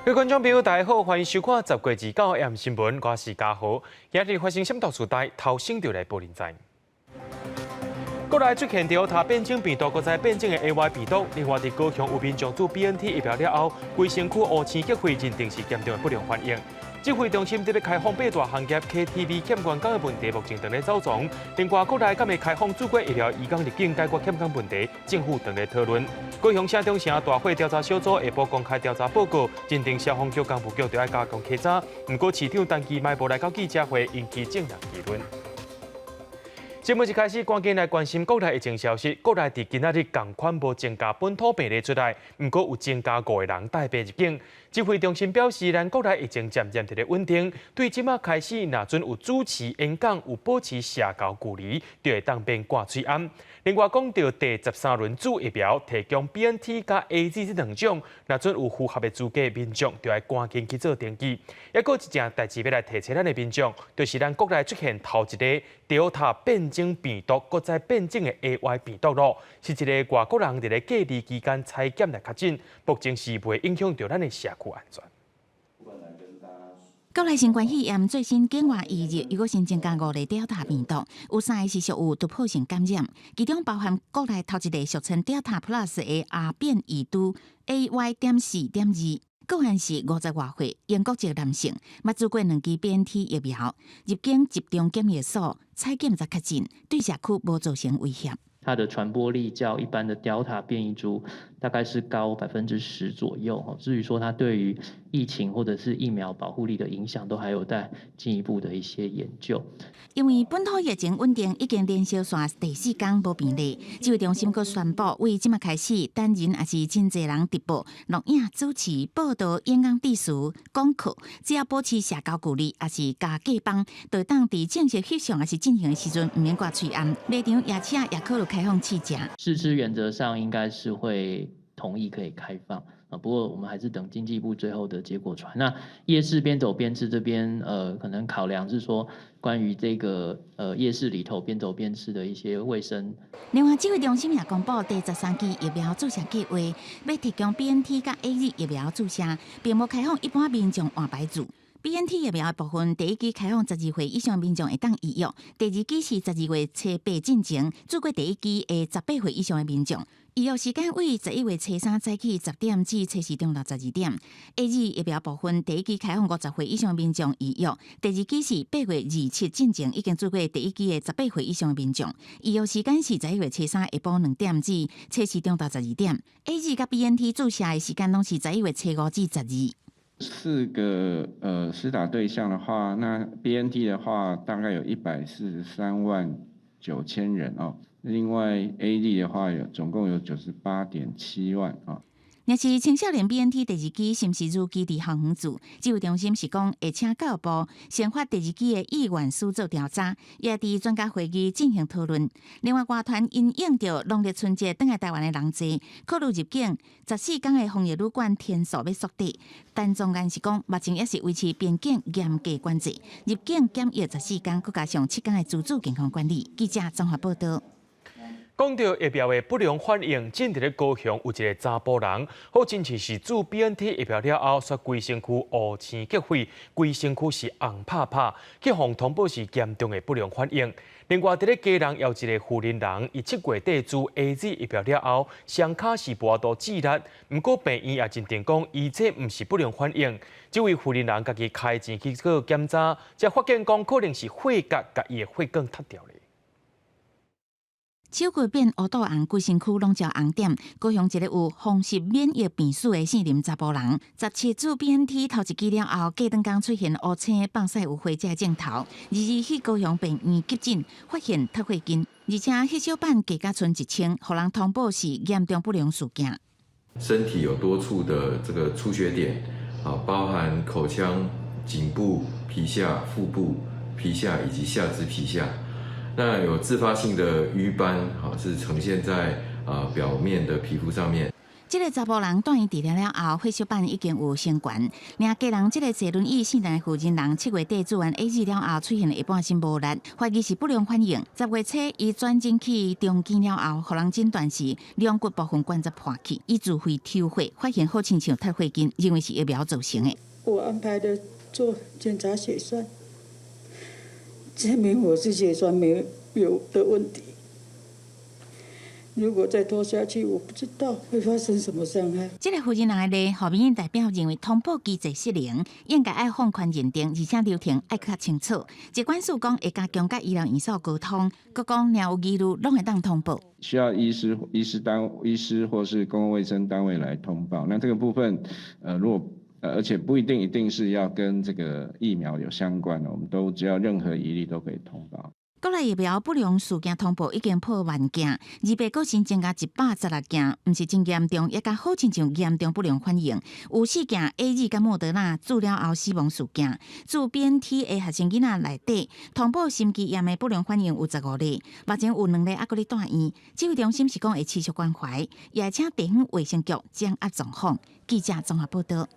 各位觀眾朋友，大家好，歡迎收看10月29 AM 新聞，我是嘉豪。今日發生啥物大事代，頭先就來報您知。國內出現 Delta 變種病毒，閣再變種的 AY 病毒。另外，佇高雄有民眾注 BNT 疫苗了後，規身軀烏青結血，認定是嚴重的不良反應。指揮中心特別開放八大行業 KTV 欠員工的問題，目前正咧走傱。另外，國內敢會開放注過疫苗移工入境解決欠工問題，政府正咧討論。高雄市中城大火調查小組下晡公開調查報告，認定消防局、工務局著愛加強稽查。毋過市長陳其邁無來到記者會，引起眾人議論。新聞一開始，趕緊來關心國內疫情消息。國內佇今仔日仝款無增加本土病例出來，毋過有增加五個人帶病入境。指揮中心表示，咱國內疫情漸漸佇咧穩定。對這馬開始，若準有主持演講、有保持社交距離，就會當免掛喙罨。另外，講到第十三輪注疫苗提供 BNT 佮 AZ 這兩種，若準有符合的資格，民眾就愛趕緊去做登記。猶閣有一件代誌欲來提醒咱的民眾，就是咱國內出現頭一个 Delta 變種病毒，閣再變種的 AY 病毒囉，是一个外國人佇咧隔離期間採檢來確診，目前是袂影響著咱的社區安全。國內新冠肺炎最新境外移入，猶閣新增加五例 Delta 病毒，有三个是屬有突破性感染，其中包含國內頭一例俗稱 Delta Plus 的亞變異株 AY.4.2，個案是五十外歲英國籍男性，捌注過兩劑 BNT 疫苗，入境集中檢疫所採檢才確診，對社區無造成威脅。它的傳播力較一般的 Delta 變異株大概是高10%左右。至於說它對於疫情或者是疫苗保護力的影響，都還有待進一步的一些研究。因為本土疫情穩定，已經連續紲第四工無病例。指揮中心閣宣布，為這馬開始，單人抑是真濟人直播、錄影、主持、報道、演講致辭、講課，只要保持社交距離，抑是加隔板，就會當佇正式翕相抑是進行的時陣，毋免掛喙罨。賣場夜市也考慮開放試食。試吃原則上應該是會同意可以開放啊，不過我們還是等經濟部最後的結果出來。那夜市邊走邊吃這邊，可能考量是說關於這個夜市裡頭邊走邊吃的一些衛生。另外，指揮中心也公布第十三劑疫苗注射計劃，欲提供 BNT 佮 AZ 疫苗注射，並無開放一般民眾換牌注。BNT 疫苗的部分，第一劑開放十二歲以上民眾會當預約，第二劑是12月初八進前注過第一劑的十八歲以上的民眾。預約時間為11月初三早起10點至初四中晝12點。AZ 疫苗部分，第一劑開放50歲以上民眾預約，第二劑是8月27進前已經注過第一劑的十八歲以上民眾。預約時間是11月初三下晡2點至初四中晝12點。AZ 佮 BNT 注射的時間攏是11月初五至十二。四個施打對象的話，那 BNT 的話大概有143.9萬人哦。另外 AZ 的話有總共有98.7萬啊。若是青少年 BNT 第二劑是毋是如期佇校園注？指揮中心是講會請教育部先發第二劑的意願書做調查，也佇專家會議進行討論。另外，外團因應著農曆春節轉來台灣的人濟，考慮入境14工的防疫旅館天數欲縮短。陳宗彥是講，目前猶是維持邊境嚴格管制，入境檢疫十四工，閣加上7工的自主健康管理。記者綜合報道。講到疫苗的不良反應，近佇咧高雄有一个查埔人，好親像是注 BNT 疫苗了後，煞規身軀烏青結血，規身軀是紅拍拍，去予通報是嚴重的不良反應。另外，佇咧基隆有一个婦人人，伊7月底注 AZ 疫苗了後，雙跤是無法度痔力，毋過病院也認定講，伊這毋是不良反應。這位婦人人家己開錢去做檢查，才發現講可能是血壓共伊的血管塞著咧。手骨變烏肚紅，規身軀攏罩紅點。高雄一个有風濕免疫病史的姓林查埔人，17注 BNT 頭一劑了後，隔兩工出現烏青、放屎有血這症頭，22去高雄病院急診，發現脫血筋，而且血小板低甲賰1000，予人通報是嚴重不良事件。身體有多處的這個出血點，啊，包含口腔、頸部、皮下、腹部、皮下以及下肢皮下。那有自發性的瘀斑，哈，是呈現在表面的皮膚上面。這个查埔人住院治療了後，血小板已經有升懸。領家人這个坐輪椅聖誕負責人7月底注完 AZ 了後，出現一半身無力，懷疑是不良反應。10月初，伊轉診去中醫了後，予人診斷是龍骨部分關節破去，伊自費抽血，發現好親像脫血筋，認為是疫苗造成的。我安排的做檢查血栓，證明我是血栓沒有的問題。如果再拖下去，我不知道會發生什麼傷害。這个負責人的例，何民代表認為通報機制失靈，應該愛放寬認定，而且流程愛較清楚。疾管署講會加強佮醫療院所溝通，閣講若有疑慮，攏會當通報。需要醫師或是公共衛生單位來通報。那這個部分，如果而且不一定一定是要跟這個疫苗有相關的，我們都只要任何疑慮都可以通報。國內疫苗不良事件通報已經破萬件，200閣新增加116件，毋是真嚴重，也較好親像嚴重不良反應。有四件 AZ 佮莫德納注了後死亡事件，注 BNT 的學生囡仔內底通報心肌炎的不良反應有15例，目前有兩例猶閣咧住院。指揮中心是講會持續關懷，也會請地方衛生局掌握狀況。記者綜合報道。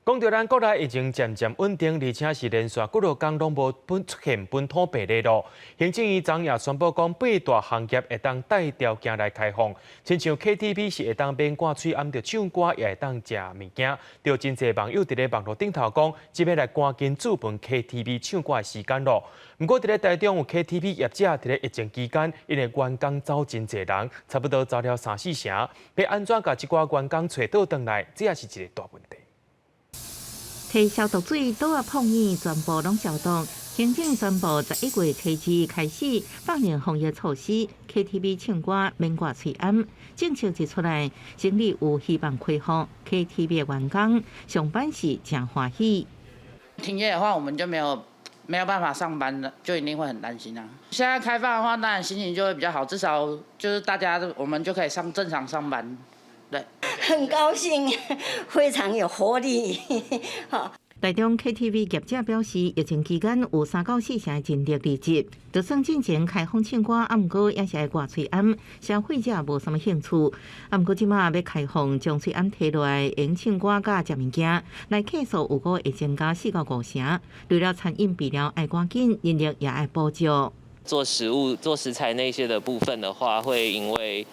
講著咱國內疫情漸漸穩定，而且是連續幾落工攏無出現本土病例咯。行政院長也宣布講，八大行業會當帶條件來開放，親像 KTV 是會當免掛喙罨著唱歌，也會當食物件。著真濟網友佇咧網路頂頭講，這欲來趕緊注分 KTV 唱歌的時間咯。毋過佇咧台中有 KTV 業者佇咧疫情期間，𪜶的員工走真濟人，差不多走了三四成，欲按怎共這寡員工揣倒轉來，這也是一個大問題。提消毒水、桌仔碰椅，全部攏消毒。行政宣布11月初2開始放寬防疫措施，KTV 唱歌免掛喙罨。政策一出來，生理有希望恢復。KTV 的員工上班時誠歡喜。停業的話，我們就沒有辦法上班了，就一定會很擔心啊。現在開放的話，當然心情就會比較好，至少就是大家我們就可以正常上班。對，很高興，非常有活力。台中 KTV 業者表示，疫情期間有三到四成人力離職，就算進前開放唱歌，毋過也是愛掛喙罨，消費者無啥物興趣。毋過這馬欲開放，將喙罨提落來，用唱歌佮食物件，來客數有可會增加4到5成。除了餐飲備料愛趕緊，人力也愛補足。做食物、做食材那些的部分的話，會因為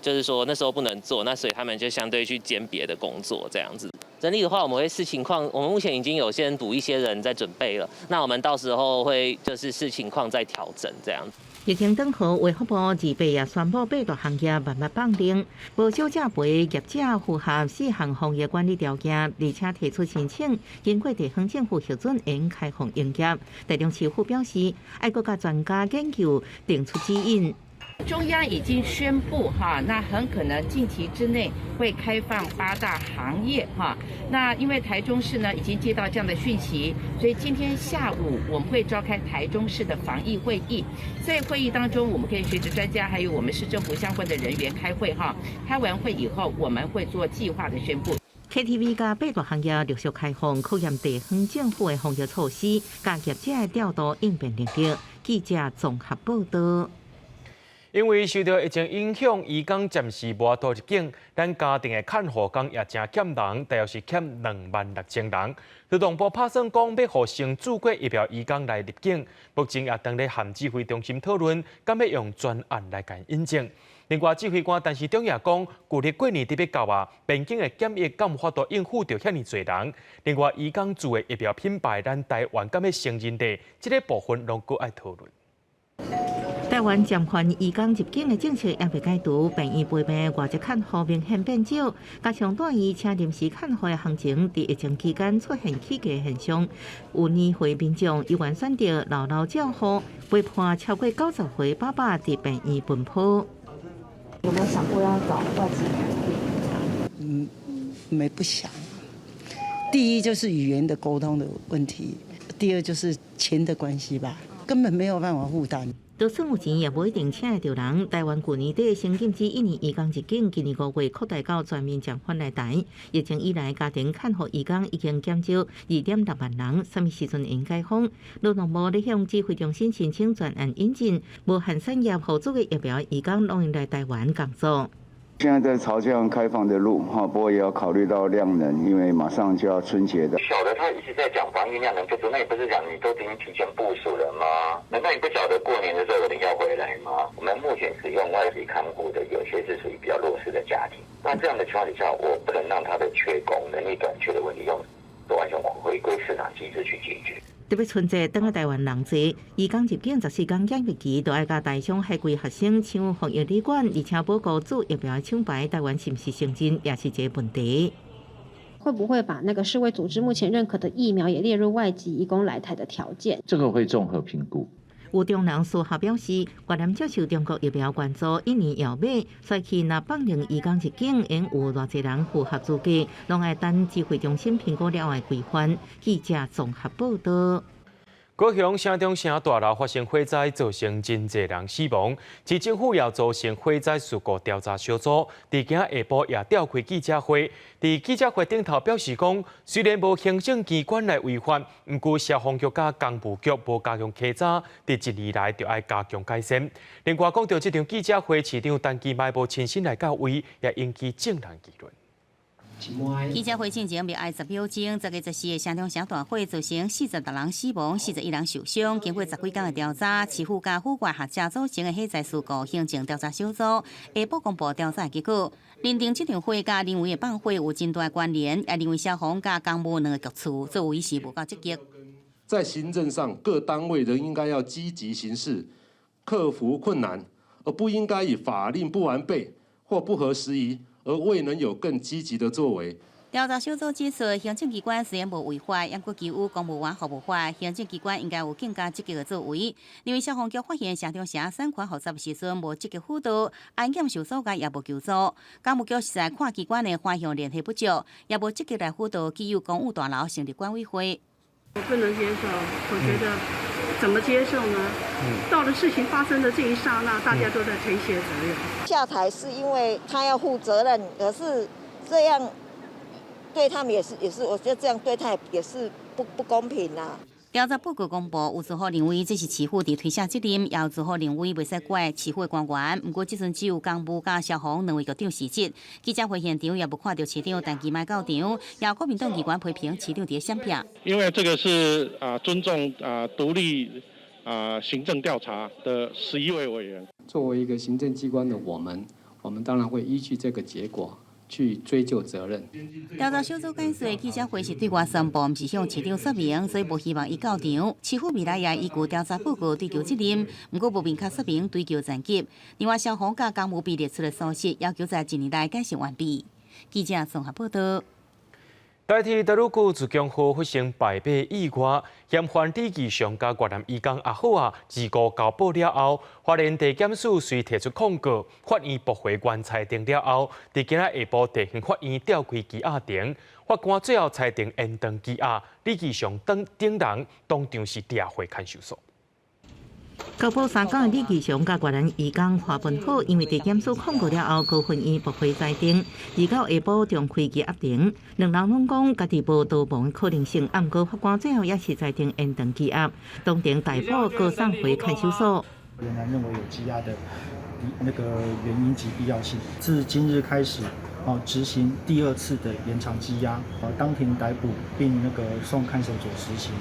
就是說那時候不能做，那所以他們就相對去兼別的工作這樣子。人力的話，我們會視情況，我們目前已經有先補一些人在準備了。那我們到時候會就是視情況再調整這樣子。疫情當下，衛福部28也宣布八大行業慢慢放寬，無少食陪業者符合四項防疫管理條件，而且提出申請，經過地方政府核准，會開放營業。台中市府表示，愛閣佮專家研究，定出指引。中央已經宣布哈，那很可能近期之內會開放八大行業哈。那因為台中市呢已經接到這樣的訊息，所以今天下午我們會召開台中市的防疫會議。在會議當中，我們跟學者專家還有我們市政府相關的人員開會哈。開完會以後，我們會做計劃的宣布。 KTV 佮八大行業陸續開放，考驗地方政府的防疫措施，佮業者的調度應變能力。記者綜合報道。因為受著疫情影響，移工暫時無法度入境，咱家庭的看護工也誠欠人，大約是欠26,000人。勞動部拍算講，欲予先注過疫苗移工來入境，目前也當咧和指揮中心討論，敢欲用專案來共引進。另外，指揮官陳時中也講，舊曆過年佇欲到啊，邊境的檢疫敢有法度應付著遐爾濟人？另外，移工注的疫苗品牌，咱台灣敢欲承認的，這个部分攏閣愛討論。台灣暫緩移工入境的政策猶未解除，病院陪病外籍看護明顯變少，加上住院請臨時看護的行情，佇疫情期間出現起價現象。有年歲民眾猶原選擇留留照護，陪伴超過90歲爸爸佇病院奔波。有沒有想過要找外籍看護？嗯，沒不想。第一就是語言的溝通的問題，第二就是錢的關係吧，根本沒有辦法負擔。就算有錢，也無一定請會著人。台灣舊年底先禁止印尼移工入境，今年5月擴大到全面暫緩來台。疫情以來，家庭看護移工已經減少2.6萬人，啥物時陣會解封？勞動部咧向指揮中心申請專案引進，無限產業合作的疫苗移工攏會來台灣工作。現在在朝這樣開放的路，哈，不過也要考慮到量能，因為馬上就要春節的。曉得他一直在講防疫量能不足，那你不是講你都已經提前部署了嗎？難道你不曉得過年的時候有人要回來嗎？我們目前使用外籍看護的，有些是屬於比較弱勢的家庭，那這樣的情況底下，我不能讓他的缺工、人力短缺的問題用完全回歸市場機制去解決。特別春節，轉來台灣人濟，移工入境14天檢疫期，都愛共台商海歸學生搶防疫旅館，而且報告注疫苗廠牌，台灣是毋是承認，也是一個問題。會不會把那個世衛組織目前認可的疫苗也列入外籍移工來台的條件？這個會綜合評估。有中人私下表示，越南接受中國疫苗援助一年後尾，所以若放任移工入境，應有偌濟人符合資格，攏愛等指揮中心評估了後規範。記者綜合報道。高雄城中城大樓發生火災，造成真濟人死亡。市政府也組成火災事故調查小組，佇今下晡也召開記者會。佇記者會頂頭表示講，雖然無行政機關來違法，毋過消防局佮工務局無加強稽查，佇一年內就愛加強改善。另外講到這場記者會，市長陳其邁無親身來到位，也引起眾人議論。記者會進前默哀10秒鐘，10月14日城中城大火造成46人死亡、41人受傷。經過十幾工的調查，市府佮府外學者組成的火災事故行政調查小組下晡公布調查結果，認定這場火佮人為的放火有真大關聯，也認為消防佮工務兩個局處作為是無夠積極。在行政上，各單位仍應該要積極行事，克服困難，而不應該以法令不完備或不合時宜，而未能有更積極的作為。調查小組指出，行政機關雖然無違法，毋過基於公務員服務法，行政機關應該有更加積極的作為。因為消防局發現城中城山環火災時陣無積極輔導，安檢受阻礙也無求助。工務局實在跨機關的橫向聯繫不足，也無積極來輔導既有公務大樓成立管委會。我不能接受，我覺得怎麼接受呢？到了事情發生的這一剎那，大家都在推卸責任。下台是因為他要負責任，可是這樣對他們也是，我覺得這樣對他也是不公平啦。調查報告公布，有做法認為這是市府佇推卸責任，也有做法認為袂使怪市府的官員。毋過這陣只有工務佮消防兩位局長辭職。記者會現場也無看著市長陳其邁到場，也有國民黨議員批評市長佇閃避。因為這個是尊重獨立行政調查的11位委員。作為一個行政機關的我們，我們當然會依據這個結果去追究責任。調查小組解說，記者會是對外宣布，毋是向市長說明，所以無希望伊到場。市府未來也依據調查報告追究責任，毋過無明確說明追究層級。另外，消防佮工務被列出的疏失，要求在一年內改善完畢。記者綜合報道。台鐵太魯閣自強號發生敗火意外，嫌犯李義祥佮越南移工阿好仔，事故交保了後，花蓮地檢署遂提出控告，法院駁回原裁定了後，佇今仔下晡地方法院調開羈押庭，法官最後裁定延長羈押，李義祥等等人當場是掠回看守所。交保三工的李義祥佮越南移工華文虎，因為地檢署控告了後，高分院駁回裁定，29下晡重開羈押庭，兩人攏講家己無逃亡的可能性，毋過法官最後也是裁定延長羈押，當庭逮捕，閣送回看守所。仍然認為有羈押的那個原因及必要性。自今日開始，執行第二次的延長羈押，當庭逮捕並那個送看守所實行。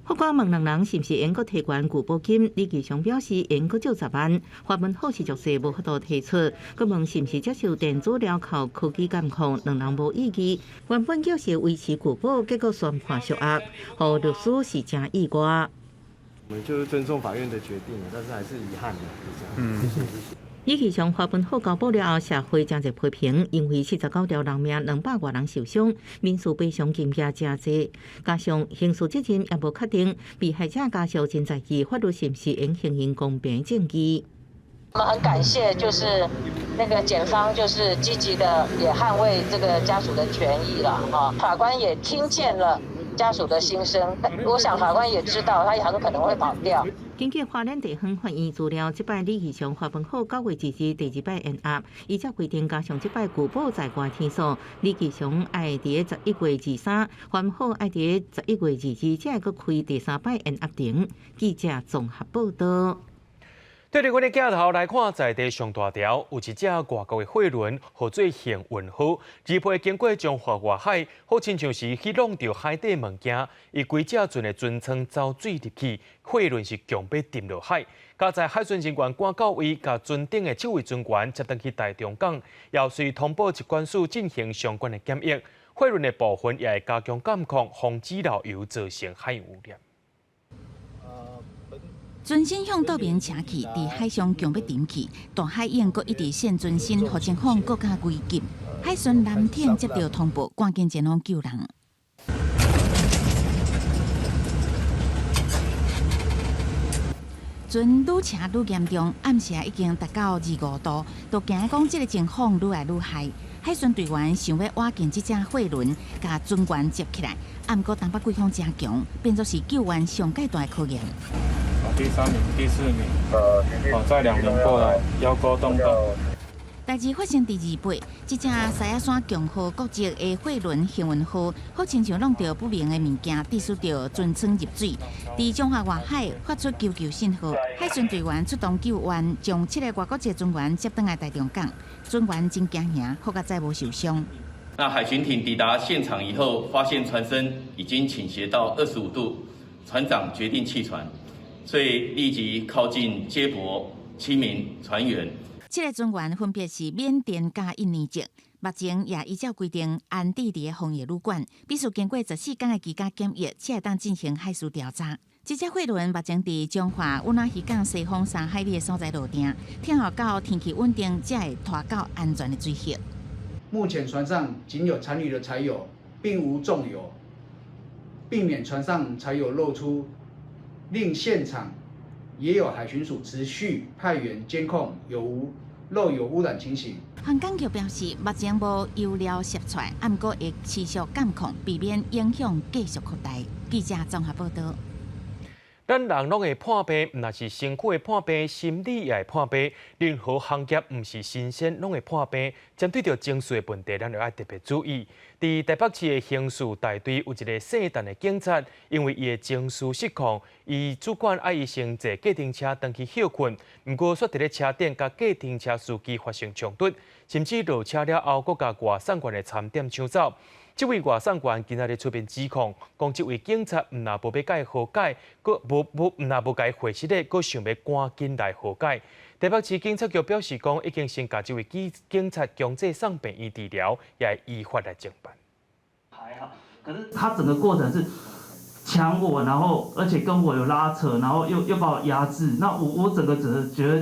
法官問兩人是毋是會閣提懸具保金，李義祥表示會閣借10萬。華文虎是俗世無法度提出，閣問是毋是接受電子鐐銬科技監控，兩人無異議。原本叫是維持具保，結果宣判續押，予律師是誠意外。我們就是尊重法院的決定，但是還是遺憾的，就這樣。嗯，謝謝。李義祥華文虎交保了後，社會誠濟批評，因為49條人命，200外人受傷，民事賠償金額誠濟，加上刑事責任也無確定，被害者家屬真在意法律是毋是會行用公平正義。我們很感謝，就是那個檢方，就是積極的也捍衛這個家屬的權益了，哈，法官也聽見了家屬的心聲，我想法官也知道，他也很可能會跑掉。根據花蓮地方法院資料，這擺李義祥發放好9月2日第二擺延押，依照規定加上這擺拒保在外天數，李義祥愛佇11月23，還好愛佇11月22，才會閣開第三擺延押庭。記者綜合報道。對佇阮的鏡頭來看，在地上大條有一隻外國的貨輪，號做幸運號，二批經過彰化外海，好親像是去弄著海底物件，伊規隻船的船艙走水入去，貨輪是強欲沉落海。佳哉海巡人員趕到位，共船頂的七位船員接轉去台中港，也隨通報疾管署進行相關的檢疫。貨輪的部分也會加強監控，防止漏油造成海洋污染。船身向倒邊斜去，佇海上強欲沉去，大海湧閣一直掀船身，予情況閣較危急。海巡藍艇接到通報，趕緊前往救人。船愈斜愈嚴重，暗時已經達到25度，都驚講這个情況愈來愈害。海巡隊員想欲挖近這隻貨輪，共船員接起來，毋過東北季風誠強，變做是救援上蓋大的考驗。第三名、第四名，哦，再兩名過來，腰鈎動動。代誌發生佇二八，這隻獅仔山強號國籍的貨輪幸運號，好親像弄著不明的物件，致使著船艙入水，佇彰化外海發出求救信號，海巡隊員出動救援，將七个外國籍船員接轉來台中港，船員真驚嚇，好佳哉無受傷。那海巡艇抵達現場以後，發現船身已經傾斜到25度，船長決定棄船。所以立即靠近接駁七名船員。七个船員分別是緬甸佮印尼籍，目前也依照規定安置佇防疫旅館，必須經過14天的居家檢疫，才會當進行海事調查。這隻貨輪目前佇彰化烏那漁港西方3海里的所在落定，聽候到天氣穩定，才會拖到安全的水域。目前船上僅有殘餘的柴油，並無重油，避免船上柴油漏出。另現場也有海巡署持續派員監控有無漏油污染情形。航港局表示，目前無油料洩出來，毋過會持續監控，避免影響繼續擴大。記者綜合報道。咱人攏會破病，毋但是身軀會破病，心理也會破病。任何行業毋是神仙，攏會破病。針對著情緒的問題，咱就愛特別注意。佇台北市的刑事大隊有一个姓陳的警察，因為伊的情緒失控，伊主管愛伊先坐計程車轉去歇睏，毋過卻佇咧車頂共計程車司機發生衝突，甚至落車了後，閣共外送員的餐點搶走。這位外送員今仔日出面指控，講這位警察毋但無欲共伊和解，閣無無毋但無共伊回息咧，閣想欲趕緊來和解。台北市警察局表示講，已經先共這位警察強制送病院治療，也會依法來偵辦。還好，可是他整個過程是搶我，然後而且跟我有拉扯，然後又把我壓制，那我整個只是覺得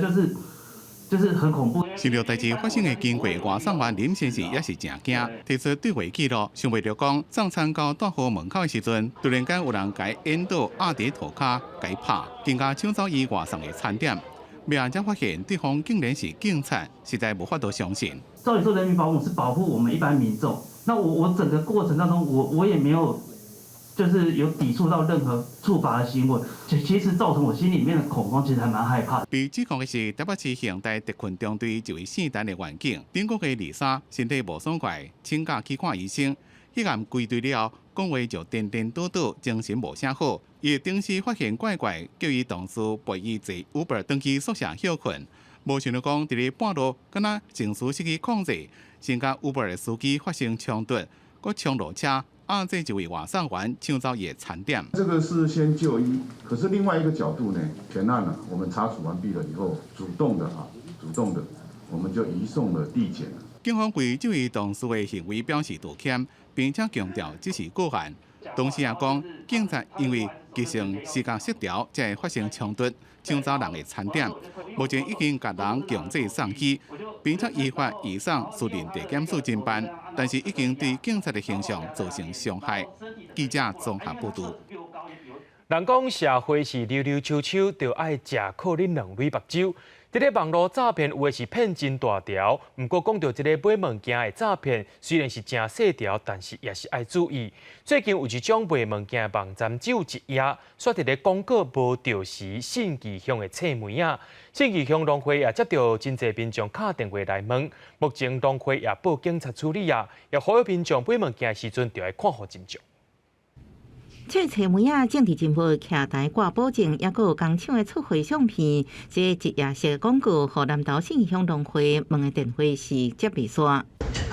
就是很恐怖。受著代誌發生的經過，外送員林先生也是誠驚，提出對話記錄，想袂著講送餐到大號門口的時陣，突然間有人共伊引導壓佇塗跤，共伊拍，更加搶走伊外送的餐點。尾仔才發現對方竟然是警察，實在無法度相信。照理說，人民保姆是保護我們一般民眾，那我整個過程當中，我也沒有。就是有抵觸到任何處罰的行為，其實造成我心裡面的恐慌，其實還蠻害怕。被指控的是台北市刑大特困中隊一位姓陳的員警，頂個月23身體無爽快，請假去看醫生，彼暗歸隊了後，講話就顛顛倒倒，精神無啥好。伊頂時發現怪怪，叫伊同事陪伊坐 Uber 轉去宿舍歇睏，無想到講佇咧半路，敢若情緒失去控制，先佮 Uber 的司機發生衝突，閣衝落車。壓制這位外送員搶走伊的餐點。這個是先就醫，可是另外一個角度呢，全案呢，我們查處完畢了以後，主動的啊，主動的，我們就移送了地檢。警方對這位同事的行為表示道歉，並且強調這是個案。同時也講，警察因為急性思覺失調，才會發生衝突，搶走人的餐點。目前已經共人強制送醫，並且依法移送士林地檢署偵辦，但是已經對警察的形象造成傷害。記者綜合報導。人講社會是溜溜秋秋，就愛食靠恁兩蕊目睭。這个網路詐騙有的是騙真大條，毋過講著這个買物件的詐騙，雖然是誠細條，但是也是愛注意。最近有一種賣物件的網站，只有一頁，煞佇咧廣告無著實信義鄉的脆梅仔。信義鄉農會也接著真濟民眾敲電話來問，目前農會也報警察處理啊，也呼籲民眾買物件的時陣著愛看予斟酌。這脆梅仔政治人物徛台掛保證，抑閣有工廠的出貨相片，這一頁式廣告，予南投信義鄉農會問的電話是接袂煞。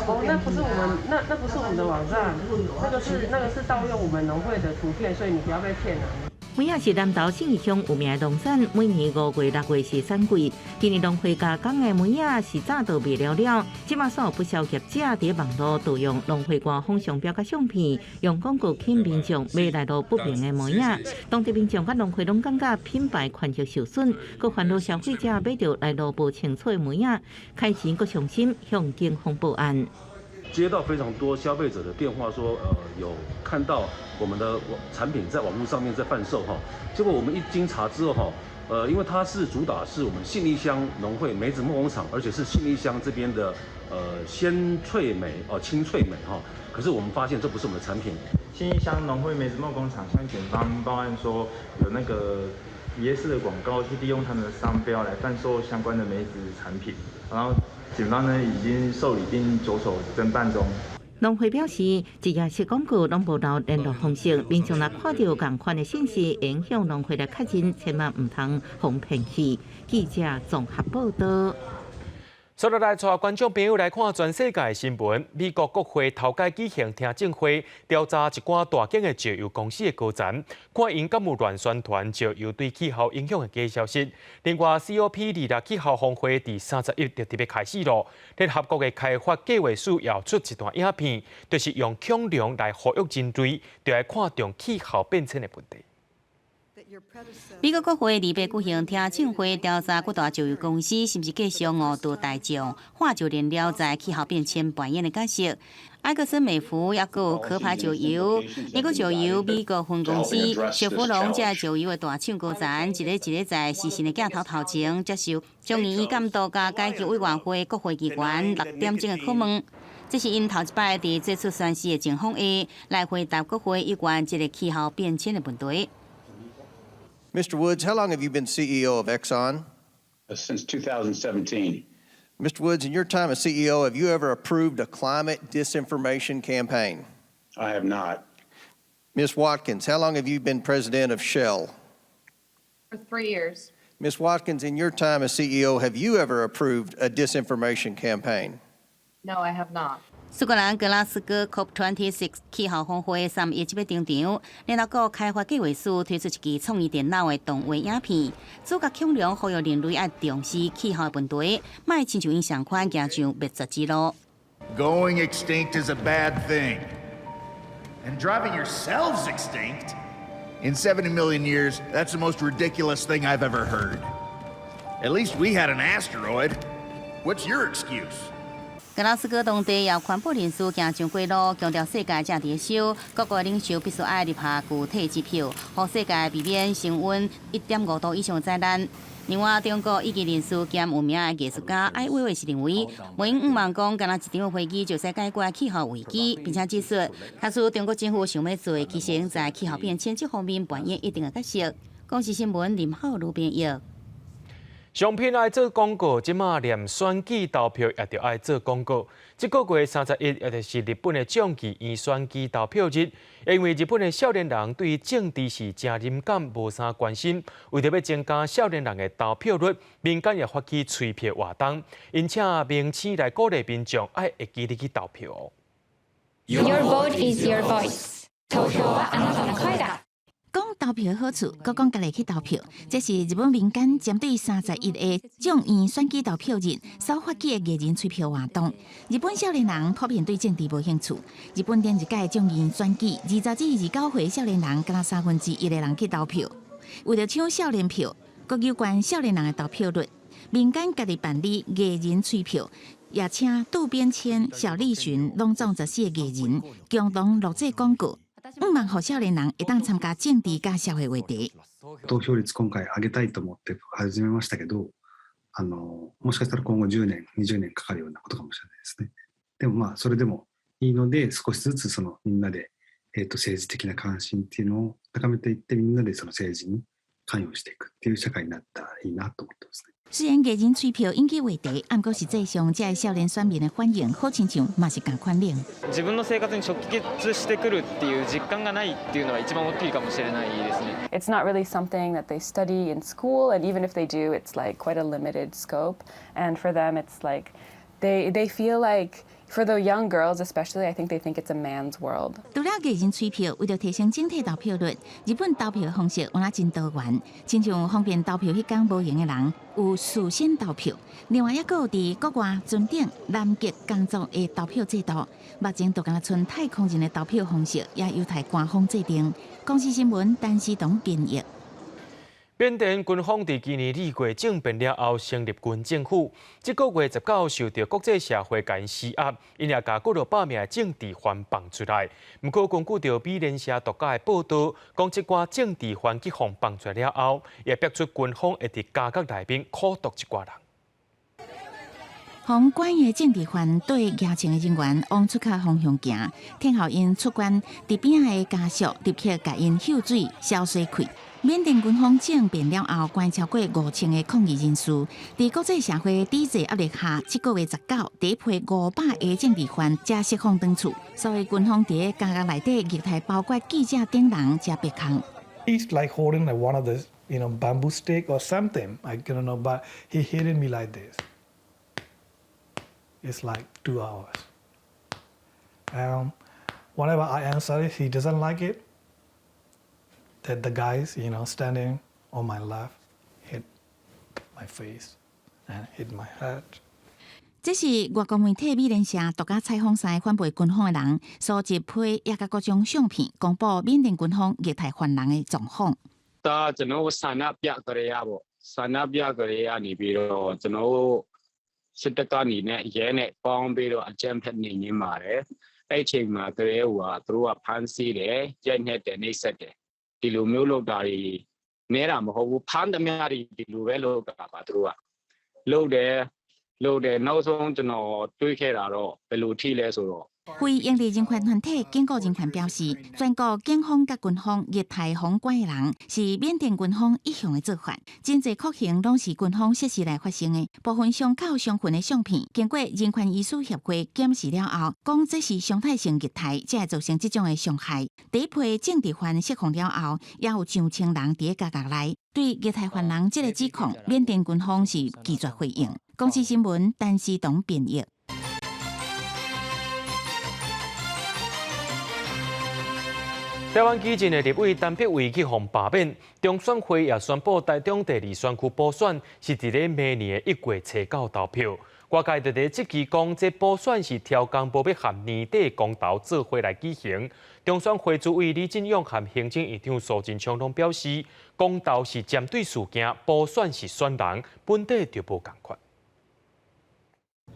哦，那不是我們，那不是我們的網站，那個是盜用我們農會的圖片，所以你不要被騙了。梅仔是南投信義鄉有名的農產，每年5月、6月是產季。今年農會加工的梅仔是早就賣了了，這馬煞有不少業者佇網路盜用農會官方商標佮相片，用廣告吸引民眾買來路不明的梅仔。當地民眾佮農會攏感覺品牌權益受損，閣煩惱消費者買著來路無清楚的梅仔，開錢閣傷心，向警方報案。接到非常多消費者的電話，說，有看到我們的產品在網路上面在販售哈，結果我們一經查之後哈，因為它是主打是我們信義鄉農會梅子夢工廠，而且是信義鄉這邊的，鮮脆梅哦，青脆梅哈，可是我們發現這不是我們的產品。信義鄉農會梅子夢工廠向檢方報案說，有那個疑似的廣告去利用他們的商標來販售相關的梅子產品，然後警方呢已經受理並着手偵辦中。農會表示，一頁式廣告攏無留聯絡方式，民眾若看著仝款的信息，會向農會來確認，千萬毋通予騙去。記者綜合報道。接落來，帶觀眾朋友來看全世界的新聞。美國國會頭擺舉行聽證會，調查一寡大間的石油公司的高層，看𪜶敢有亂宣傳石油對氣候影響的假消息。另外，COP26氣候峰會佇31就特別開始囉。聯合國的開發計劃署也出一段影片，就是用恐龍來呼籲人類，著愛看重氣候變遷的問題。美國國會禮拜舉行聽證會，調查各大石油公司是毋是繼續誤導大眾、化石燃料在氣候變遷扮演的角色。埃克森美孚抑閣有殼牌石油、美國石油美國分公司、雪佛龍這石油的大廠高層，一个一个在視訊的鏡頭頭前接受眾議院監督佮改革委員會國會議員6點鐘的拷問。這是𪜶頭一擺佇做出宣誓的情況下，來回答國會有關這个氣候變遷的問題。 Mr. Woods, how long have you been CEO of Exxon? Since 2017. Mr. Woods, in your time as CEO, have you ever approved a climate disinformation campaign? I have not. Ms. Watkins, how long have you been president of Shell? For 3 years. Ms. Watkins, in your time as CEO, have you ever approved a disinformation campaign? No, I have not. 蘇格蘭格拉斯哥 COP26 氣候峰會31這欲登場，聯合國開發計劃署推出一支創意電腦的動畫影片，主角恐龍呼籲人類愛重視氣候問題，莫親像𪜶仝款行上滅絕之路。 Going extinct is a bad thing. And driving yourselves extinct? In 70 million years, that's the most ridiculous thing I've ever heard. At least we had an asteroid. What's your excuse? 格拉斯哥當地也有環保人士行上街路，強調世界正佇燒，各國領袖必須愛立下具體指標，予世界避免升溫1.5度以上的災難。另外，中國異議人士兼有名的藝術家艾未未是認為，馬英五望講，干焦一場會議就使解決氣候危機，並且指出，假使中國政府想欲做，其實在氣候變遷這方面扮演一定的角色。公視新聞林浩如編譯。商品愛做廣告，這馬連選舉投票也著愛做廣告。這個月31，也就是日本的眾議院選舉投票日。因為日本的少年人對政治是誠敏感，無啥關心。為著欲增加少年人的投票率，民間也發起催票活動，𪜶請明星來鼓勵民眾愛會記得去投票。 Your vote is your voice。投票はあなたの聲だ。講投票的好處，閣講家己去投票，這是日本民間針對31的眾議院選舉投票日所發起的藝人催票活動。日本少年人普遍對政治無興趣。日本頂一屆眾議院選舉，20至29歲少年人，干焦1/3的人去投票。為著搶少年票，閣有關少年人的投票率，民間家己辦理藝人催票，也請渡邊謙、小栗旬攏總14个藝人共同錄製廣告。向望予少年人會當參加政治佮社會話題。投票率今回上げたいと思って始めましたけど、もしかしたら今後10年、20年かかるようなことかもしれないですね。でもまあ、それでもいいので、少しずつそのみんなで、政治的な関心っていうのを高めていって、みんなでその政治に関与していくっていう社会になったらいいなと思ってますね。雖然藝人催票引起話題，毋過實際上，這个少年選民的反應，好親像嘛是仝款冷。自分の生活に直結してくるっていう実感がないっていうのは一番大きいかもしれないですね。 It's not really something that they study in school, and even if they do, it's like quite a limited scope. And for them, it's like they feel like, for the young girls especially, I think they think it's a man's world. 除了藝人催票，為著提升整體投票率，日本投票方式有若真多元，親像方便投票彼工無閒的人有事先投票，另外抑閣有佇國外尊等南極工作的投票制度，目前就敢若賰太空人的投票方式，也有待官方制定。公視新聞陳思彤編譯。緬甸軍方佇今年2月政變了後成立軍政府，這個月19受著國際社會共𪜶施壓，𪜶也共幾落百名的政治犯放出來。毋過根據著美聯社獨家的報導，講這寡政治犯去予放出來了後，也逼出軍方會佇監獄內面苦毒這寡人。予關的政治犯對牙槍的人員往出口方向行，聽候𪜶出關，佇邊仔的家屬立刻共𪜶嗅水消洗氣。緬甸軍方政變了後，關超過5000个抗議人士，佇國際社會抵制壓力下，這個月19，第一批500个政治犯才釋放轉厝。所以軍方佇監獄內底虐待包括記者等人，才別空。 He's like holding like one of the bamboo stick or something. I don't know, but he hitting me like this. It's like 2 hours. Whenever I answer it, he doesn't like it. That the guys standing on my left hit my face and hit my head. 這是外國媒體美聯社獨家採訪三個反背軍方的人，搜集批也佮各種相片，公布緬甸軍方虐待犯人的狀況。 ဒါကျွန်တော်ဆန္ဒပြကြရပေါ့ဆန္ဒပြကြရနေပြီးတော့ကျွန်တော်တို့စစ်တပ်ကနေနဲ့ရဲနဲ့ပေါင်းပြီးတော့အကြမ်းဖက်နေနေပါတယ်အဲ့အချိန်မှာကလေးဟိုကသူတို့ကဖမ်းဆီးတယ်ရိုက်နှက်တယ်နှိပ်စက်တယ်ဒီလိုမျိုးလုပ်တာတွေနဲတာမဟုတ်ဘူးဖမ်းသမျှတွေဒီလိုပဲလုပ်တာပါသူတို့ကလုပ်တယ်လုပ်တယ်နောက်ဆုံးကျွန်တော်တွေးခဲ့တာတော့ဘယ်လိုထိလဲဆိုတော့ 非營利人權團體警告人權表示，全國警方佮軍方虐待予關的人，是緬甸軍方一向的做法。真濟酷刑攏是軍方設施來發生的，部分傷口傷痕的相片，經過人權醫師協會檢視了後，講這是常態性虐待，才會造成這種的傷害。第一批政治犯釋放了後，也有上千人佇監獄內對虐待犯人這个指控，緬甸軍方是拒絕回應。公視新聞陳思彤編譯。台灣基進的立委陳柏惟去予罷免，中選會也宣布台中第二選區補選是佇咧明年的1月初9投票。外界就佇質疑講，這補選是超工無欲和年底公投做伙來舉行。中選會主委李進勇和行政院長蘇貞昌攏表示，公投是針對事件，補選是選人，本底就無仝款。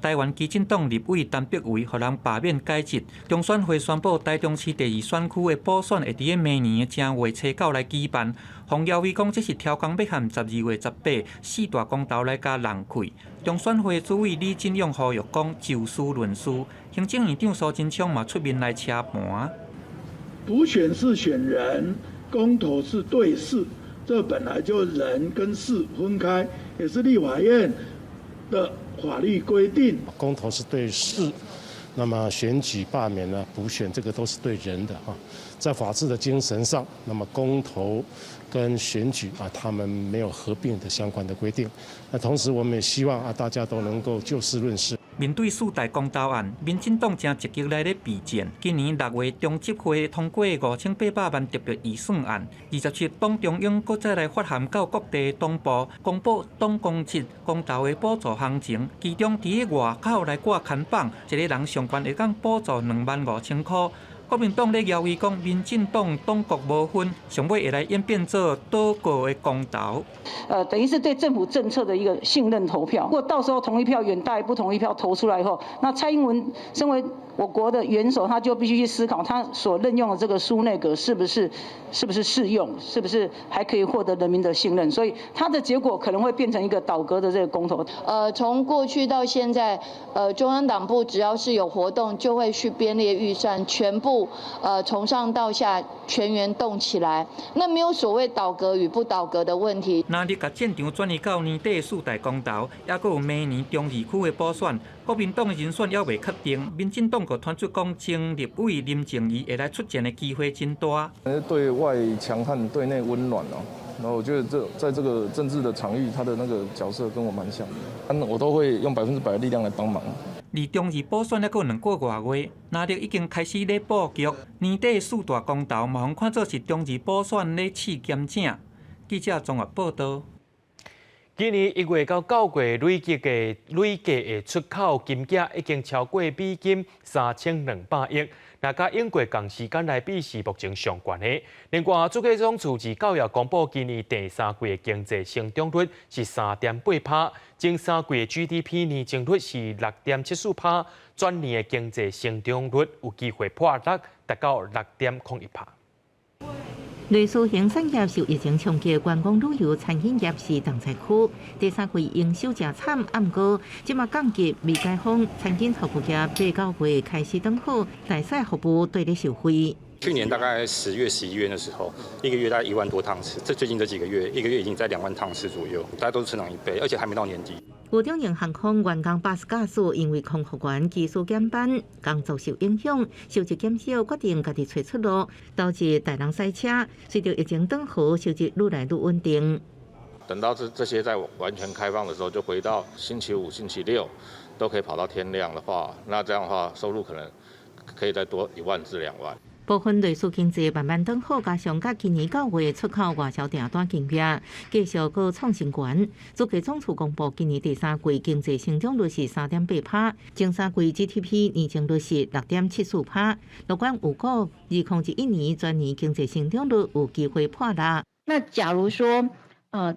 台灣基進黨立委陳柏惟予人罷免解職，中選會宣布台中市第二選區的補選會佇明年的正月初九來舉辦。馮耀威講，這是超工欲和12月18四大公投來共挵開。中選會主委李進勇呼籲講就事論事，行政院長蘇貞昌嘛出面來車盤。補選是選人，公投是對事，這本來就人跟事分開，也是立法院的法律規定。公投是對事，那麼選舉罷免呢、補選這個都是對人的哈。在法治的精神上，那麼公投跟選舉啊，他們沒有合併的相關的規定。那同時，我們也希望啊，大家都能夠就事論事。面對四大公投案，民進黨正積極來咧備戰。今年6月中執會通過5800萬特別預算案，27黨中央閣再來發函到各地黨部，公布黨公職公投的補助行情。其中佇外口來掛看板，一个人上懸會當補助25,000箍。國民黨咧枵伊講，民進黨黨國無分，上尾會來演變做倒閣的公投。等於是對政府政策的一個信任投票。如果到時候同意票遠大於不同意票投出來以後，那蔡英文身為我國的元首他就必須去思考，他所任用的這個蘇內閣是不是適用，是不是還可以獲得人民的信任？所以他的結果可能會變成一個倒閣的這個公投。從過去到現在，中央黨部只要是有活動，就會去編列預算，全部從上到下全員動起來。那沒有所謂倒閣與不倒閣的問題。藍綠共戰場轉移到年底四大公投，抑閣有明年中二區的補選，國民黨的人選猶未確定，民進黨閣傳出講前立委林靜儀會來出戰的機會真大。對外強悍，對內溫暖哦。然後我覺得這在這個政治的場域，他的那個角色跟我蠻像的，我都會用100%的力量來幫忙。離中二補選猶閣有2個外月，藍綠已經開始咧布局，年底四大公投嘛，予看做是中二補選咧試兼正。記者綜合報道。今年1月到9月累計的出口金額已經超過美金3200億，若佮英國仝時間來比是目前上懸的。另外，主計總處29也公布今年第三季的經濟成長率是3.8%，前三季的 GDP 年增率是6.74%，全年的經濟成長率有機會破六，達到6.01%。類似型產業受疫情衝擊，觀光旅遊、餐飲業是重災區。第三季營收誠慘，毋過這馬降級未解封，餐飲服務業8、9月開始轉好，大細服務綴咧受惠。去年大概10月、11月的時候，一個月大概1萬多趟次，這最近這幾個月，一個月已經在2萬趟次左右，大家都是成長一倍，而且還沒到年底。有中營航空員工巴士駕駛因為空服員技術減班，工作受影響，收入減少，決定家己揣出路，導致大人塞車。隨著疫情轉好，收入愈來愈穩定。等到這些在完全開放的時候，就回到星期五、星期六都可以跑到天亮的話，那這樣的話收入可能可以再多1萬至2萬。部分類似經濟慢慢轉好，加上佮今年9月出口外銷訂單金額繼續閣創新高。主計總處公布今年第三季經濟成長率是3.8%，前三季 GDP 年增率是6.74%。樂觀預估，2021年全年經濟成長率有機會破六。那假如說，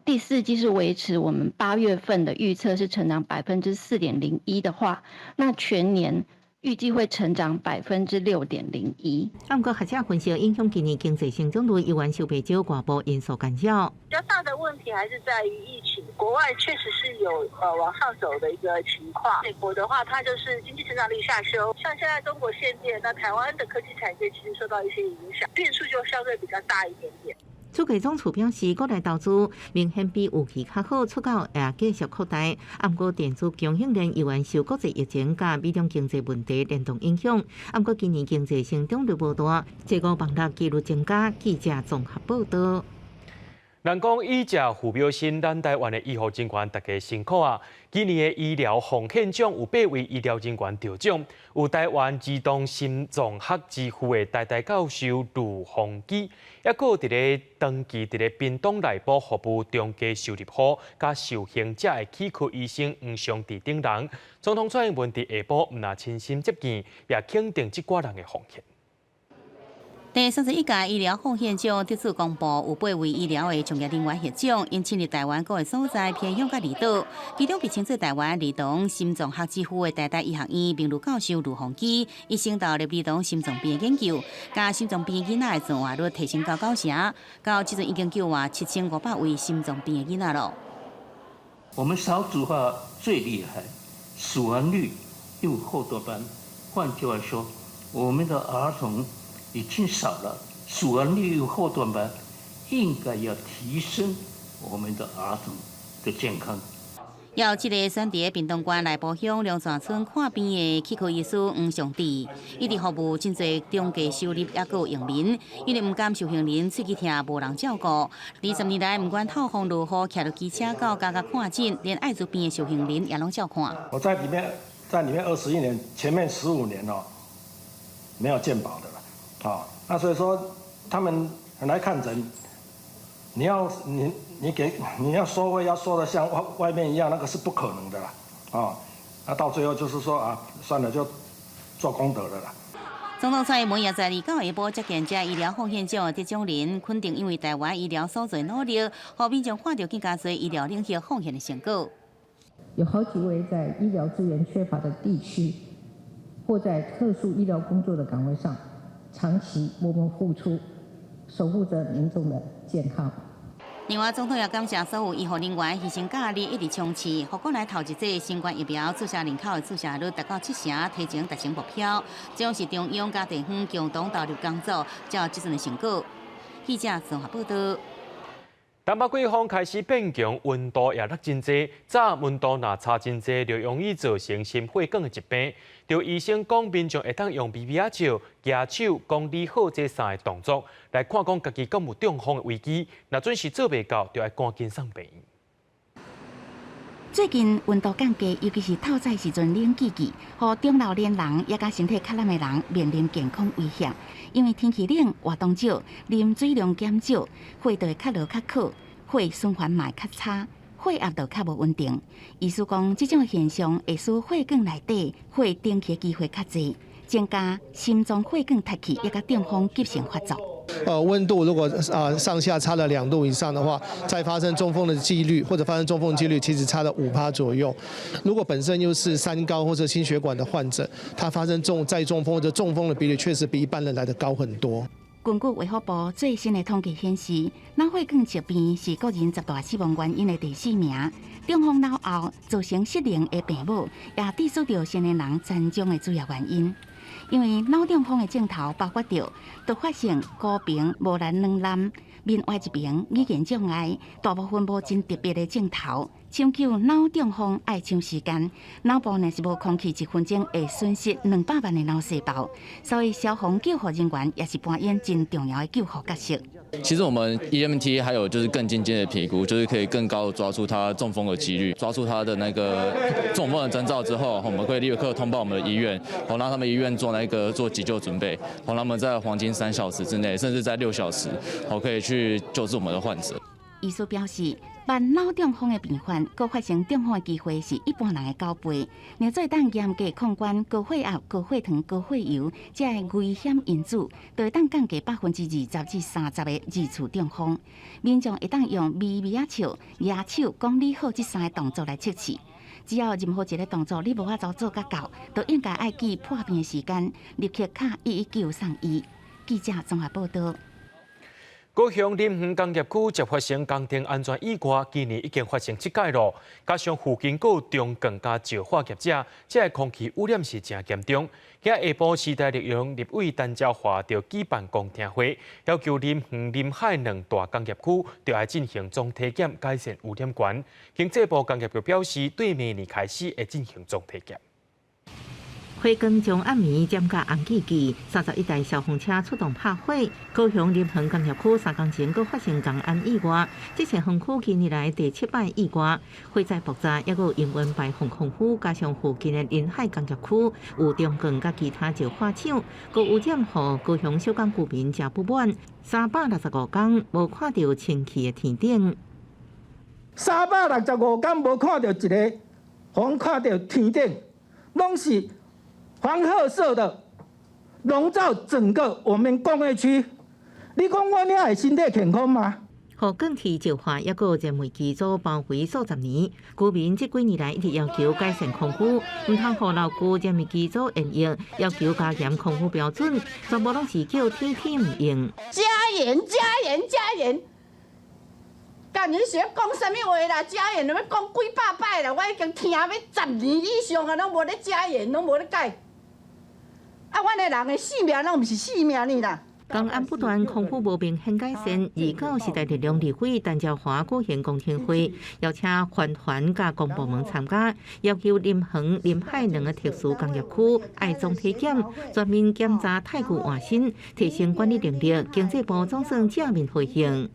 第四季是維持我們8月份的預測是成長4.01%的話，那全年預計會成長6.01%。毋過學者分析，影響今年經濟成長率，猶原受袂少外部因素干擾。比較大的問題還是在於疫情，國外確實是有往上走的一個情況。美國的話，它就是經濟成長率下修，像現在中國限電，那台灣的科技產業其實受到一些影響，變數就相對比較大一點點。主計總處表示，國內投資明顯比預期較好，出口也繼續擴大。毋過電子供應鏈猶原受國際疫情佮美中經濟問題聯動影響。毋過今年經濟成長率無大，這個網絡紀錄增加。記者綜合報道。人講醫者父母心，咱台灣的醫護人員大家辛苦啊！今年的醫療奉獻獎有八位醫療人員得獎，有台灣兒童心臟學之父的台大教授呂鳳基，抑閣有佇咧長期佇咧屏東內埔服務中低收入戶佮受刑者的齒科醫生黃尚智等人。總統蔡英文佇下晡毋但親身接見，也肯定這寡人的奉獻。第31屆醫療奉獻獎得主公布，有八位醫療的從業人員獲獎，𪜶親歷台灣各個所在偏鄉佮離島，其中被稱作台灣兒童心臟學之父的台大醫學院名譽教授呂鳳基，一生投入兒童心臟病研究，共心臟病囡仔的存活率提升到9成，到這陣已經救活7500位心臟病的囡仔囉。我們少子化最厲害，死亡率又後段班。換句話說，我們的兒童已經少了，死亡率又後段班，應該要提升我們的兒童的健康。有這個選佇屏東縣內埔鄉龍泉村看病的齒科醫師黃尚智，伊佇服務真濟中低收入抑閣有移民，因為毋甘受刑人喙齒疼無人照顧，20年來毋管透風落雨，騎著機車到家家看診，連愛滋病的受刑人也攏照看。我在裡面21年，前面15年哦，沒有健保的了，啊，那所以說他們來看診，你要你你給你要收費要收得像外面一樣，那個是不可能的啦，啊，那到最後就是說啊，算了，就做功德的啦。總統蔡英文也在29下晡接見這醫療奉獻獎得獎人，肯定因為台灣醫療所做努力，予民眾看著更加濟醫療領域奉獻的成果。有好幾位在醫療資源缺乏的地區，或在特殊醫療工作的崗位上，長期默默付出，守護着民眾的健康。另外，總統也感謝所有醫護人員犧牲假日一直衝刺，予國內頭一劑新冠疫苗注射人口的注射率達到7成，提前達成目標。這是中央佮地方共同投入工作，才有這陣的成果。記者綜合報道。東北季風開始變強，溫度也落真濟。早溫度若差真濟，就容易造成心血管的疾病。著醫生講，民眾會當用微微仔笑、舉手、講你好這三个動作，來看講家己敢有中風的危機。若準時做袂到，就愛趕緊送病院。最近溫度降低，尤其是透早時陣冷吱吱，予中老年人也佮身體較膩的人面臨健康威脅。因為天氣冷，活動少，啉水量減少，血就會較落較渴，血循環嘛會較差，血壓就較無穩定。醫師講，這種現象會使血管內底血凝起的機會較濟，增加心臟血管塞氣，也佮中風急性發作。溫度如果上下差了2度以上的話，再發生中風的幾率或者發生中風幾率其實差了5%左右。如果本身又是三高或者心血管的患者，他發生再中風或者中風的比率確實比一般人來得高很多。根據衛福部最新的統計顯示，腦血管疾病是國人十大死亡原因的第四名。中風腦後造成失能的病母，也致使著成年人殘障的主要原因。因為腦中風的症頭包括著突發性高頻無力軟爛、面歪一邊、語言障礙，大部分無真特別的症頭。搶救腦中風愛搶時間，腦部若是無空氣，一分鐘會損失200萬的腦細胞，所以消防救護人員也是扮演真重要的救護角色。其實我們 EMT 還有就是更進階的評估，就是可以更高的抓住他中風的幾率，抓住他的那個中風的徵兆之後，我們會立刻通報我們的醫院，好讓他們醫院做那個做急救準備，好讓他們在黃金3小時之內，甚至在6小時，好可以去救治我們的患者。醫師表示，患腦中風的病患，閣發生中風的機會是一般人的9倍。若做當嚴格控管高血壓、高血糖、高血油這个危險因子，就會當降低20%至30%的二次中風。民眾會當用微微仔笑、舉手、講你好這三个動作來測試。只要任何一个動作你無法度做甲到，就應該愛記破病的時間，立刻敲119送醫。記者綜合報道。高雄林園工業區接發生工程安全意外，今年已經發生七擺囉。加上附近閣有中鋼佮石化業者，這个空氣污染是誠嚴重。今下晡時代力量立委陳昭華就舉辦公聽會，要求林園、林海兩大工業區著愛進行總體檢，改善污染源。經濟部工業局表示，對明年開始會進行總體檢。火光將暗暝染甲紅吱吱，31台消防車出動拍火。高雄林園工業區三工前閣發生工安意外，這是園區近年來第七擺意外。火災爆炸，抑閣有營運排放空污，加上附近的臨海工業區有中鋼佮其他石化廠，閣污染予高雄小港居民誠不滿。365工無看著清氣的天頂。 365工無看著一个，予看著天頂，攏是黃褐色的，籠罩整個我們工業區。你講阮遐會身體健康嗎？予鋼鐵石化抑閣燃煤機組包圍數十年，居民這幾年來一直要求改善空污，毋通予老舊燃煤機組沿用，要求加嚴空污標準，全部攏是叫天天毋應。加嚴加嚴加嚴！佮你是咧講啥物話啦？加鹽，欲講幾百擺啦，我已經聽欲10年以上啊，攏無咧加鹽，攏無咧改。啊，阮的人的性命攏毋是性命呢啦。工安不斷，空污無明顯改善。29時代力量立委陳昭華舉行公聽會，邀請環團佮公部門參加，要求林園、林海兩个特殊工業區愛總體檢，全面檢查汰舊換新，提升管理能力。經濟部總算正面回應。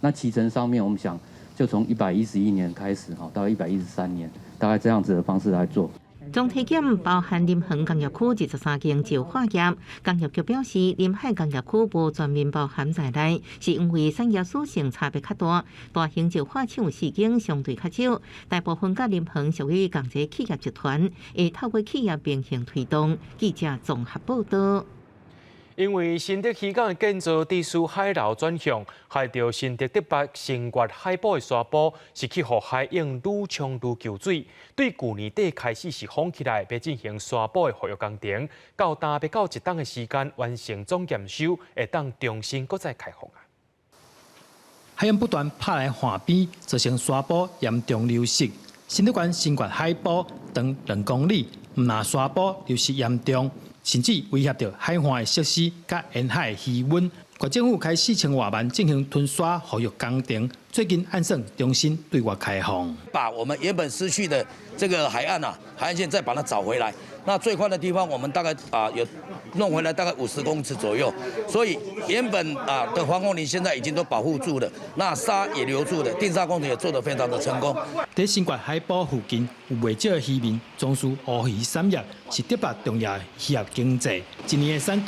那期程上面，我們想就從111年開始，哈，到113年，大概這樣子的方式來做。總體檢包含林園工業區23間石化業，工業局表示，臨海工業區無全面包含在內，是因為產業屬性差別較大，大型石化廠四間相對較少，大部分佮林園屬於仝一个企業集團，會透過企業平衡推動。記者綜合報道。因為新竹漁港的建造致使海流轉向，害著新竹竹北星月海埔的沙埔是去予海湧愈沖愈湫水。對舊年底開始是封起來，欲進行沙埔的復育工程，到今欲到一冬的時間完成總驗收，會當重新閣再開放啊。海湧不斷拍來岸邊，造成沙埔嚴重流失。新竹縣星月海埔長2公里，毋但沙埔流失嚴重，甚至威脅著海岸的設施佮沿海的漁塭。縣政府開4000外萬進行吞沙復育工程，最近按算重新對外開放。把我們原本失去的這個海岸啊，海岸線再把它找回來。那最寬的地方，我們大概啊有弄回來大概50公尺左右。所以原本啊的防風林現在已經都保護住了，那沙也留住了，定沙工程也做得非常的成功。佇星月海埔附近有袂少的漁民從事烏魚產業，是竹北重要的漁業經濟。一年的產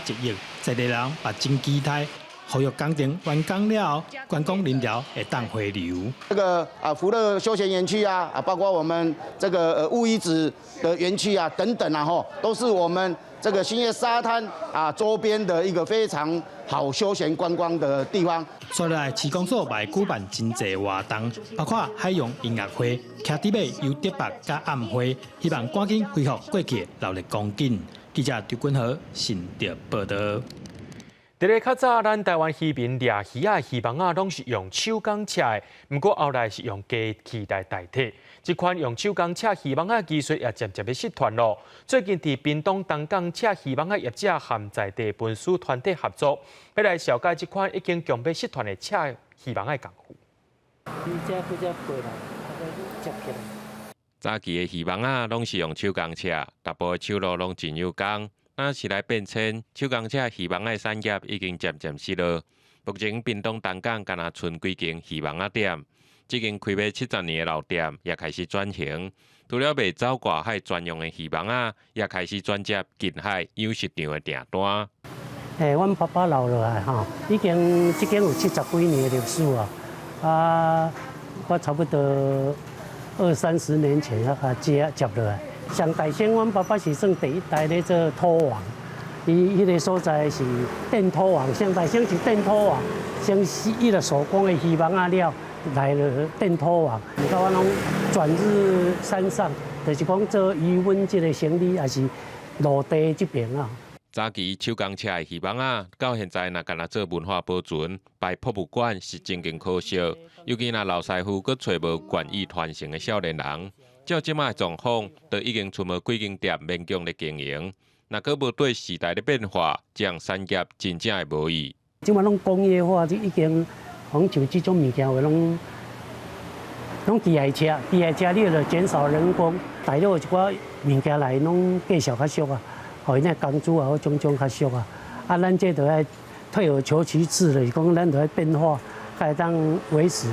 值倚1億，在地人嘛真期待。復育工程完工了後，觀光人潮會當回流。這個啊，福樂休閒園區啊，啊，包括我們這個烏魚子的園區啊，等等啊，吼，都是我們這個星月沙灘啊周邊的一個非常好休閒觀光的地方。所來市公所嘛會舉辦真濟活動，包括海洋音樂會、騎豬馬遊竹北佮暗會，希望趕緊恢復過去的熱鬧光景。記者張君和新竹報導。佇咧較早，咱台灣漁民掠魚仔的漁網仔攏是用手工車的，毋過後來是用機器來代替。這款用手工車漁網仔技術也漸漸欲失傳囉。最近佇屏東東港車漁網仔業者和在地文史團體合作，欲來紹介這款已經強欲失傳的車漁網仔功夫。早期的漁網仔攏是用手工車，逐步的手路攏真有工。若時代變遷，手工車漁網仔產業已經漸漸失落。目前屏東東港干焦賰幾間漁網仔店，這間開欲70年的老店也開始轉型，除了賣走外海專用的漁網仔，也開始轉接近海養殖場的訂單。欸，阮爸爸留落來吼，已經這間有70幾年的歷史啊。啊，我差不多二三十年前啊，接接落來。上大先，阮爸爸是算第一代咧做拖網，伊彼个所在是電拖網，上大先是電拖網，先是伊個手工的漁網仔了，來了電拖網，到我攏轉入山上，就是講做漁塭這个生意，也是陸地這邊啊。早期手工車的漁網仔，到現在若干焦做文化保存、擺博物館是真經可惜。尤其若老師傅閣揣無願意傳承的少年人。照這擺的狀況，都已經賰無幾間店勉強咧經營。若閣無綴時代的變化，這項產業真正會無去。這擺攏工業化，就已經講像這種物件話，攏攏機械車，機械車你就減少人工，大陸有一寡物件來攏價數較俗啊，予𪜶工資也好，種種較俗啊。啊，咱這就愛退而求其次，就是講咱就愛變化，才會當維持。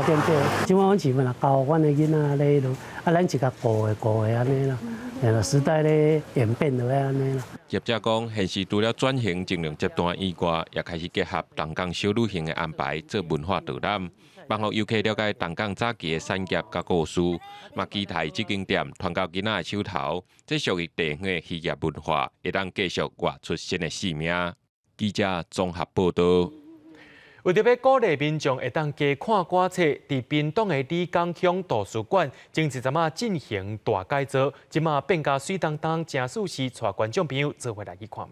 對不對？這擺阮是嘛教阮的囡仔咧落，啊，咱是共顧的顧的按呢啦，啦，時代咧演變就愛按呢啦。業者講，現時除了轉型盡量接單以外，也開始結合東港小旅行的安排做文化導覽，幫予遊客了解東港早期的產業佮故事，嘛期待這間店傳到囡仔的手頭，這屬於地方的漁業文化，會當繼續活出新的生命。記者綜合報導。為著欲鼓勵民眾會當加看歌冊，佇屏東的里港鄉圖書館，前一陣仔進行大改造，這馬變甲媠當當，誠舒適，帶觀眾朋友做伙來去看覓。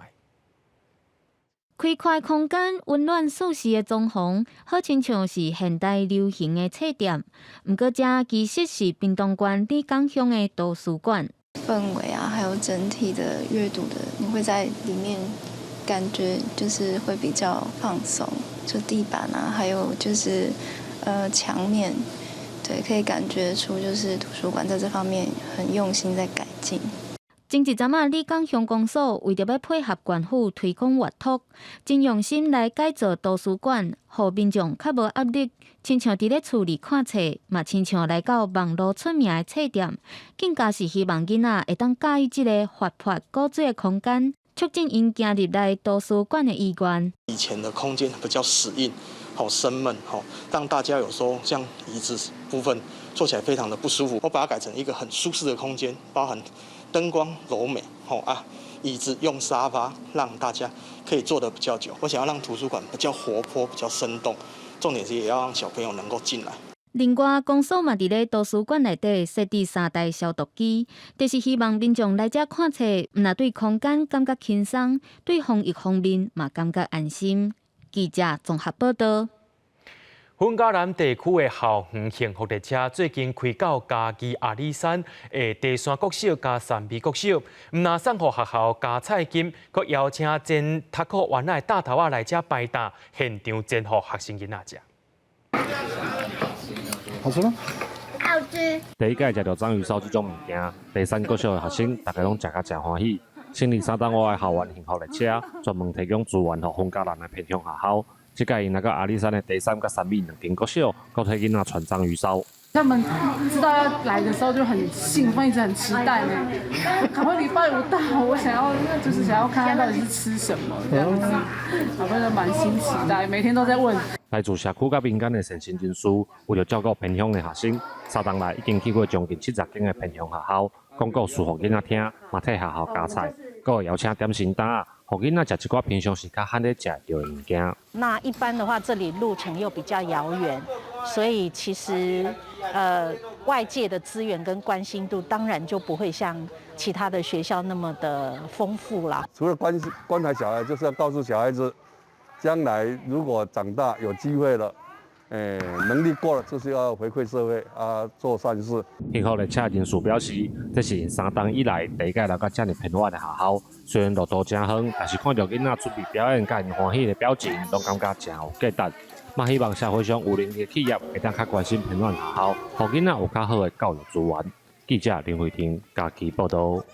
開闊空間、溫暖舒適的裝潢，好親像是現代流行的冊店。毋過，這其實是屏東縣里港鄉的圖書館。氛圍啊，還有整體的閱讀的，你會在裡面感覺就是會比較放鬆。就地板啊，還有就是牆面，對，可以感覺出就是圖書館在這方面很用心在改進。前一陣仔，里港鄉公所為著欲配合縣府推廣閱讀，真用心來改造圖書館，予民眾較無壓力，親像佇咧厝裡看冊，嘛親像來到網路出名的冊店，更加是希望囡仔會當佮意這个活潑古錐的空間，促進𪜶行入來圖書館的意願。以前的空間比較死硬，好生悶，好讓大家有時候像椅子部分坐起來非常的不舒服。我把它改成一個很舒適的空間，包含燈光柔美，好啊，椅子，用沙發，讓大家可以坐得比較久。我想要讓圖書館比較活潑、比較生動，重點是也要讓小朋友能夠進來。另外，公所嘛佇咧圖書館內底設置三台消毒機，就是希望民眾來遮看冊，毋若對空間感覺輕鬆，對防疫方面嘛感覺安心。記者綜合報道。雲嘉南地區的校園幸福列車最近開到嘉義阿里山的茶山國小佮三美國小，毋若送予學校加菜金，閣邀請前讀冊員仔的大頭仔來遮擺檔，現場煎予學生囡仔食。好吃嗎？好吃。第一擺食著章魚燒這種物件，茶山國小的學生逐家攏食甲誠歡喜。成立三單外的校園幸福列車，專門提供資源予雲嘉南的偏鄉學校。這擺𪜶來到阿里山的茶山佮三美兩間國小，閣替囡仔傳章魚燒。他們知道要來的時候就很興奮，一直很期待呢。趕快禮拜五到，我想要就是想要看看到底是吃什麼這樣子，小朋友滿心期待，每天都在問。來自社區佮民間的善心人士，為著照顧偏鄉的學生，三冬來已經去過將近70間的偏鄉學校，講故事予囡仔聽，嘛替學校加菜，閣會邀請點心檔，予囡仔食一寡平常時較罕咧食著的物件。那一般的話，這裡路程又比較遙遠，所以其實外界的資源跟關心度，當然就不會像其他的學校那麼的豐富啦。除了關關懷小孩，就是要告訴小孩子，將來如果長大有機會了，能力過了，就是要回饋社會啊，做善事。幸福列車人士表示，這是𪜶三冬以來第一擺來到遮爾偏遠的學校。雖然路途誠遠，但是看著囡仔準備表演，佮𪜶歡喜的表情，攏感覺誠有價值。嘛希望社會上有能力的企業會當較關心偏遠學校，予囡仔有較好的教育資源。記者林慧婷嘉義報導。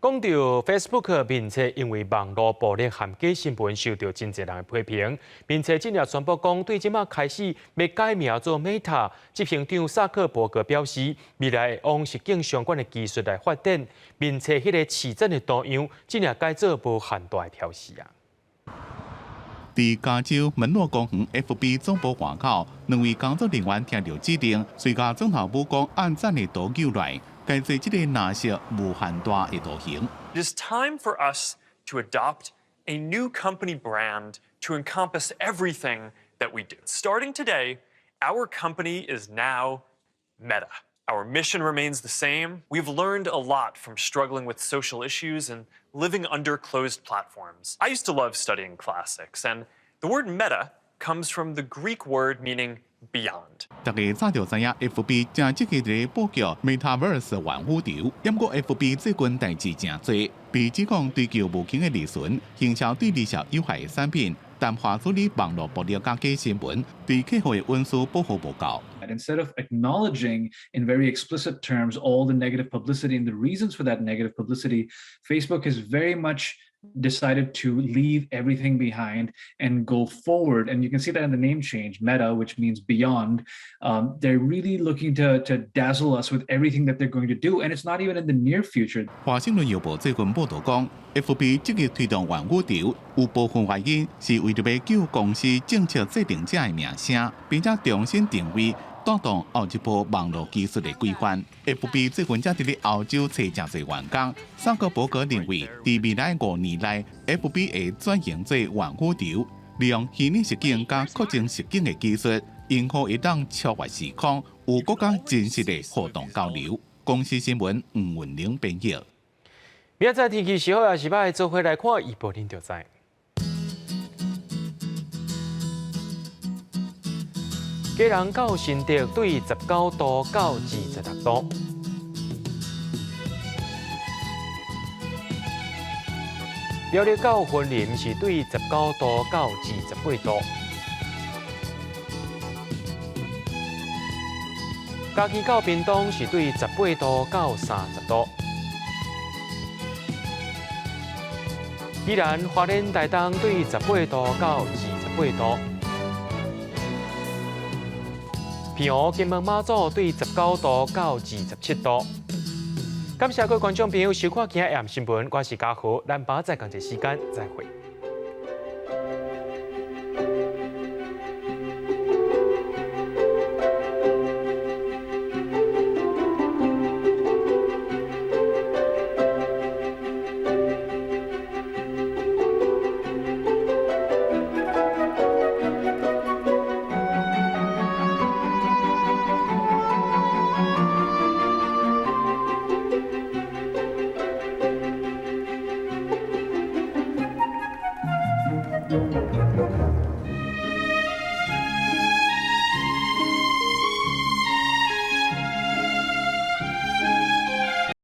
講到 Facebook 面冊，因為網路暴力和假新聞受到真濟人的批評。面冊今日宣布講，對這馬開始欲改名做 Meta。執行長薩克伯格表示，未來會往實境相關的技術來發展。面冊彼个市鎮的圖樣，今日改做無限大的標示啊。佇加州門諾公園 FB 總部外口，兩位工作人員聽著指令，隨共總頭武功按讚的圖救來，改做這個藍色無限大的圖形。 It is time for us to adopt a new company brand to encompass everything that we do. Starting today, our company is now Meta. Our mission remains the same. We've learned a lot from struggling with social issues and living under closed platforms. I used to love studying classics, and the word meta comes from the Greek word meaning beyond. 大家早就知影，FB 正積極佇布局 Metaverse 元宇宙。毋過 FB 最近代誌誠濟，被指講追求無窮的利潤，行銷對利息有害的產品，淡化處理網路暴力佮假新聞，對客戶的隱私保護無夠。 Instead of acknowledging in very explicit terms all the negative publicity and the reasons for that negative publicity, Facebook has very much decided to leave everything behind and go forward. And you can see that in the name change, Meta, which means beyond. They're really looking to dazzle us with everything that they're going to do. And it's not even in the near future. 華盛頓郵報最近報導講，FB 積極推動元宇宙，有部分原因是為著欲救公司政策制定者的名聲，並且重新定位，帶動後一波網路技術的規範。FB 最近才佇咧歐洲揣誠濟員工。薩克伯格認為，佇未來5年內，FB 會轉型做元宇宙，利用虛擬實境佮擴增實境的技術，用戶會當超越時空，有閣較真實的互動交流。公視新聞吳文玲編譯。明仔載天氣是好抑是䆀，做伙來看預報，恁就知。基隆到新竹對19度到26度，苗栗到雲林是對19度到28度，嘉義到屏東是對18度到30度，宜蘭花蓮台東對18度到28度。澎湖金門馬祖對19度到27度。感謝各位觀眾朋友收看今日新聞，我是嘉豪，咱明仔載仝一時間再會。